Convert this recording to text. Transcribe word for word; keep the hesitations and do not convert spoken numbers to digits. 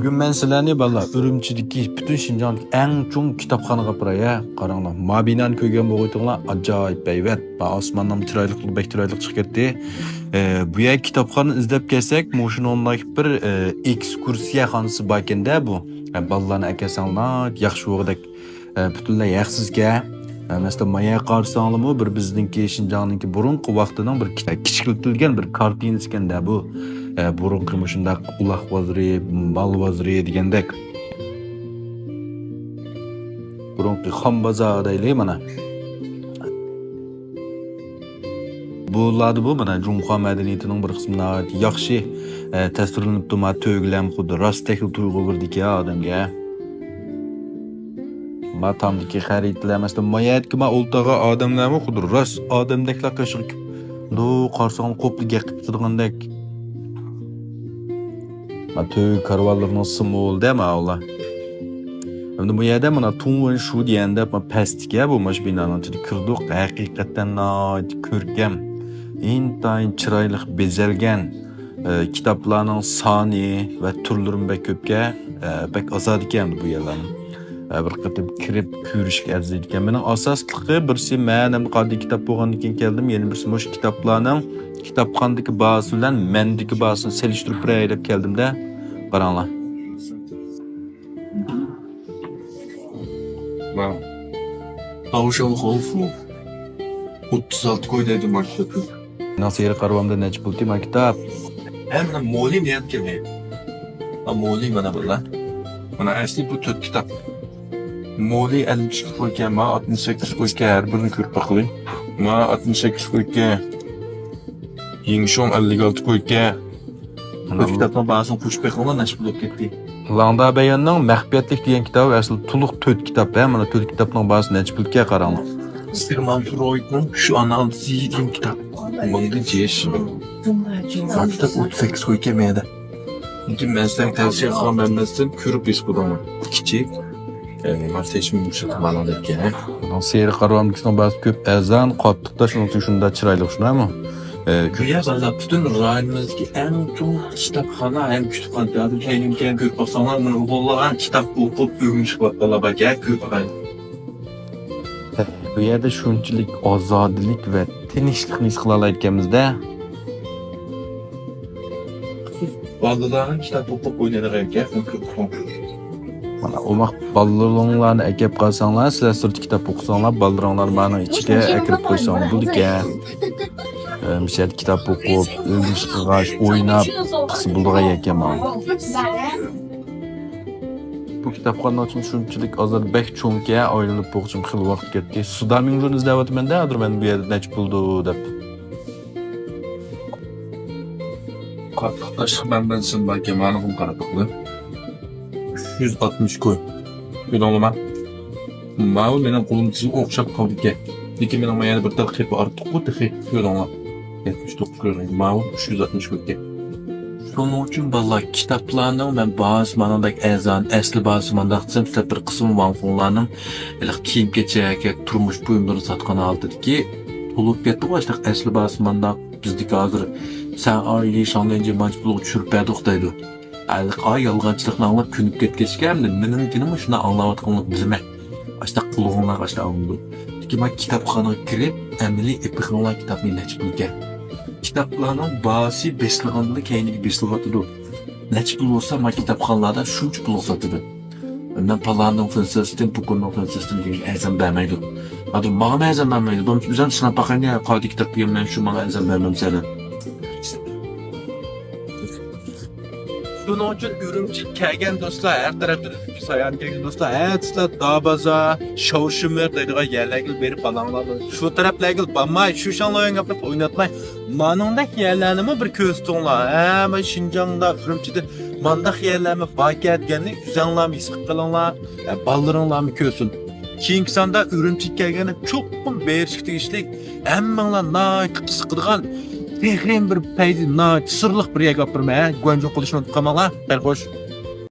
بۈگۈن مەن سىلەرنى، بالىلار، ئۈرۈمچىدىكى پۈتۈن شىنجاڭدىكى ئەڭ چوڭ كىتابخانىغا ئاپىراي، ھە. قاراڭلار، ما بىنانى كۆرگەن بولغىيتىڭلار، ئاجايىپ ھەيۋەت. ما ئاسماننىڭ چىرايلىقلىقى بەك چىرايلىق چىقىپ كەتتى. ئە، بۇ يەر كىتابخانا ئىزدەپ كەلسەك، مۇشۇنىڭدەك بىر، ئە، ئېكسكۇرسىيەخانىسى باركەن-دە بۇ. ئە، بالىلارنى ئەكەلسەڭلار ياخشى بولغۇدەك. ئە، پۈتۈنلەي ھەقسىزكەن. ئە، مەسىلەن، مايا قارىساڭلارمۇ بىر بىزنىڭكى شىنجاڭنىڭكى بۇرۇنقى ۋاقتىنىڭ بىر كىچ-، كىچىكلىتىلگەن بىر كارتىنىسىكەن-دە بۇ. ئە، بۇرۇنقى مۇشۇنداق ئۇلاق بازىرى، مال بازىرى دېگەندەك. بۇرۇنقى خام بازار دەيلى مانا. بۇلاردا بۇ مانا جۇڭخۇا مەدەنىيىتىنىڭ بىر قىسمى ناھايىتى ياخشى، ئە، تەسۋىرلىنىپتۇ. ما تۆگىلەرمۇ خۇددى راست تەكلا تۇيغۇ بېرىدىكەن ئادەمگە. ما تامدىكى خەرىتىلەر، مەسىلەن، ما يەردىكى ما ئولتۇرغان ئادەملەرمۇ خۇددى راست ئادەمدەكلا قېشىغا كېلىپ، دو قارىساڭ قوپلا گەپ قىلىپ تۇرغاندەك. ما تۆگە كارۋانلىرىنىڭ سىمۋولى-دە ما ئۇلار. ئەمدى بۇ يەردە مانا تۇڭۋېن شۇ دېگەندە، ما پەستىكى بۇ ماش بىنانىڭ ئىچىدە كىردۇق. ھەقىقەتەن ناھايىتى كۆركەم، ئىنتايىن چىرايلىق بېزەلگەن. ئە، كىتابلارنىڭ سانى ۋە تۈرلىرىمۇ بەك كۆپكەن، ئە، بەك ئازادىكەن بۇ يەرلەرنىڭ. ئە، بىر قېتىم كىرىپ كۆرۈشكە ئەرزىيدىكەن. مېنىڭ ئاساسلىقى بىرسى مەن ھەم قادىي كىتاب بولغاندىن كېيىن كەلدىم، يەنە بىرسى مۇشۇ كىتابلارنىڭ كىتابخانىدىكى باھاسى بىلەن مەندىكى باھاسىنى سېلىشتۇرۇپ بېرەي دەپ كەلدىم-دە. قاراڭلار. Wow. Tao Xiaohu. ئوتتۇز ئالتە كوي دەيدۇ ماكتەپتە. مېنىڭ سېرىق ئارىۋامدا نەچچە پۇل تېما كىتاب؟ ھە، مانا مولى نېيەت كېلمەيدۇ. ھە، مولى مانا بۇلار. مانا ئەسلى بۇ تۆت كىتاب. مولى ئەللىك ئىككى كويكەن، ما ئاتمىش سەككىز كويكەن، ھەر بىرىنى كۆرۈپ باقىلى. ما ئاتمىش سەككىز كويكەن. يىڭشۇڭ ئەللىك ئالتە كويكەن. مانا بۇ كىتابنىڭ باھاسىنى قوشۇپ بېقىڭلار، نەچچە پۇل بولۇپ كەتتى. لاڭدا بەيەننىڭ مەخپىيەتلىك دېگەن كىتابى ئەسلى تولۇق تۆت كىتاب، ھە، مانا تۆت كىتابنىڭ باھاسى نەچچە پۇلكەن قاراڭلار. سىرمان فرويدنىڭ شۇ ئانالىزى دېگەن كىتاب. مىڭدا جېش. ما كىتاب ئوتتۇز سەككىز كويكەن مەيەدە. لېكىن مەن سىلەرگە تەۋسىيە قىلغان، مەن مەسىلەن كۆرۈپ ھېس قىلدىم. كىچىك. ئە، مارسېشمۇ يۇمشىتىپ مانا دەپكەن. سېرىق ئارىۋامدىكىنىڭ باھاسى كۆپ ئەرزان، قاتتىق-دا، شۇنىڭ ئۈچۈن شۇنداق چىرايلىق، شۇنداقمۇ؟ ئە، بۇ يەر بالىلار پۈتۈن رايونىمىزدىكى ئەڭ چوڭ كىتابخانا ھەم كۇتۇپخانا. ھازىر كەينىمگە كەينىگە كۆرۈپ باقساڭلار، نۇرغۇنلىغان كىتاب ئوقۇپ ئۆگىنىشىپ باققانلار بار، كەل كۆرۈپ باقايلى. بۇ يەردە شۇنچىلىك ئازادىلىك ۋە تىنچلىقنى ھېس قىلالايدىكەنمىز-دە. بالىلارنىڭ كىتاب ئوقۇپ ئوينايدىغان گەپ. مانا، ئوماق بالىلىرىڭلارنى ئەكەپ قالساڭلار، سىلەر سىرتتا كىتاب ئوقۇساڭلار، بالىلىرىڭلارنى مانا ئىچىگە ئەكىرىپ قويساڭ بولىدىكەن. ئە، مۇشۇ يەردە كىتاب ئوقۇپ، ئۆگىنىش قىلغاچ، ئويناپ، قىلسا بولىدىغان گەپكەن مانا. بۇ كىتابخانىنىڭ ئىچىمۇ شۇنچىلىك ئازادە، بەك چوڭكەن، ئايلىنىپ بولغۇچىمۇ خېلى ۋاقىت كەتتى. سۇدا مىڭجۇنى ئىزدەۋاتىمەن-دە، ھازىر مەن بۇ يەردە نەچچە پۇل بولىدۇ دەپ. قاتتىق تاشلىق مەنبەسىم باركەن، مانىغىمۇ قاراپ بېقىڭلار. ئۈچ يۈز ئاتمىش كوي. كۆردۈڭلارمۇ؟ ماۋۇ مېنىڭ قولۇمدىكىگە ئوخشاپ قالىدىكەن. لېكىن مېنىڭ ما يەنە بىر تال قېپى ئارتۇققۇ تېخى. كۆردۈڭلار. يەتمىش توققۇز كوي. ماۋۇ ئۈچ يۈز ئاتمىش كويكەن. شۇنىڭ ئۈچۈن بالىلار كىتابلارنىڭ مەن باھاسى مانىڭدەك ئەرزان، ئەسلى باھاسى مانداق دېسەم، سىلەر بىر قىسىم ۋاڭفۇڭلارنىڭ ھېلىقى كىيىم-كېچەك، تۇرمۇش بۇيۇملىرىنى ساتقان ھالىتىدىكى تولۇپ كەتتىغۇ، ئاشۇنداق ئەسلى باھاسى مانداق، بىزدىكى ھازىر سەن ئايلى شاڭلەنجى مانچە پۇلغا چۈشۈرۈپ بەردۇق دەيدۇ. ھېلىقى ئاي يالغانچىلىقنى ئاڭلاپ كۆنۈپ كەتكەچكە، ئەمدى مېنىڭكىنىمۇ شۇنداق ئاڭلاۋاتقانلىقىنى بىلىمەن. ئاشۇنداق قۇلىقىڭلارغا ئاشۇنداق ئاڭلىنىدۇ. لېكىن ما كىتابخانىغا كىرىپ، ئەمەلىي ئېپىقىڭلار كىتابنى نەچچە پۇلكەن. كىتابلارنىڭ باھاسى بېسىلغاندىلا كەينىگە بېسىلىۋاتىدۇ. نەچچە پۇل بولسا، ما كىتابخانىلاردا شۇنچە پۇلغا ساتىدۇ. مەن پالاننىڭ فىنسىستىم، پۇكۇننىڭ فىنسىستىم دېگەن ئەرزان بەرمەيدۇ. ھازىر ماڭىمۇ ئەرزان بەرمەيدۇ. بولمىسا ئۆزۈم سىناپ باقايلى، قادىي كىتاب دېگەن مەن شۇ ماڭا ئەرزان بەرمەمسەن دەپ. شۇنىڭ ئۈچۈن ئۈرۈمچىگە كەلگەن دوستلار، ھەر تەرەپتىن ساياھەت كەلگەن دوستلار، ھەتتىسىلا دابازا، شاۋشىمېر دەيدىغان يەرلەرگە بېرىپ بالاڭلارنى شۇ تەرەپلەرگە بارماي، شۇ شاڭلايۈەن ئەتراپىدا ئويناتماي، مانىڭدەك يەرلەرنىمۇ بىر كۆرسىتىڭلار. ھە، مانا شىنجاڭدا، ئۈرۈمچىدە مانداق يەرلەرمۇ باركەن دېگەننى ئۆزەڭلارمۇ ھېس قىلىپ قېلىڭلار. ھە، بالىلىرىڭلارمۇ كۆرسۇن. كېيىنكى ساندا ئۈرۈمچىگە كەلگەندە چوقۇم بېرىشكە تېگىشلىك، ھەممىڭلار ناھايىتى قىزىقىدىغان تېخىمۇ بىر پەيزى، ناھايىتى سىرلىق بىر يەرگە ئاپىرىمەن، ھە؟ گۇەنجۇ قىلىشنى ئۇنتۇپ قالماڭلار. خەير خوش.